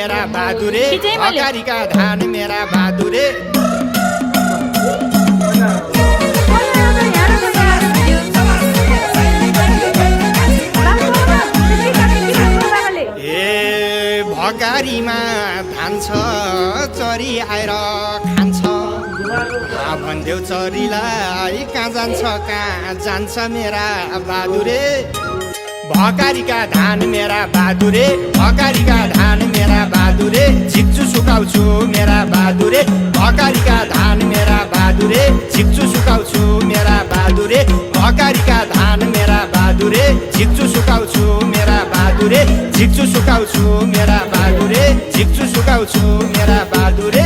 मेरा बहादुरे अगाडिका धान मेरा बहादुरे ए भगारीमा धान छ चरी आएर खान्छ भन्देऊ चरीलाई कहाँ जान्छ कहाँ जान्छ मेरा बहादुरे भकारीका धान मेरा बहादुरे भकारीका धान मेरा बहादुरे झिक्चु सुकाउँछु मेरा बहादुरे भकारीका धान मेरा बहादुरे झिक्चु सुकाउँछु मेरा बहादुरे भकारीका धान मेरा बहादुरे झिक्चु सुकाउँछु मेरा बहादुरे झिक्चु सुकाउँछु मेरा बहादुरे झिक्चु सुकाउँछु मेरा बहादुरे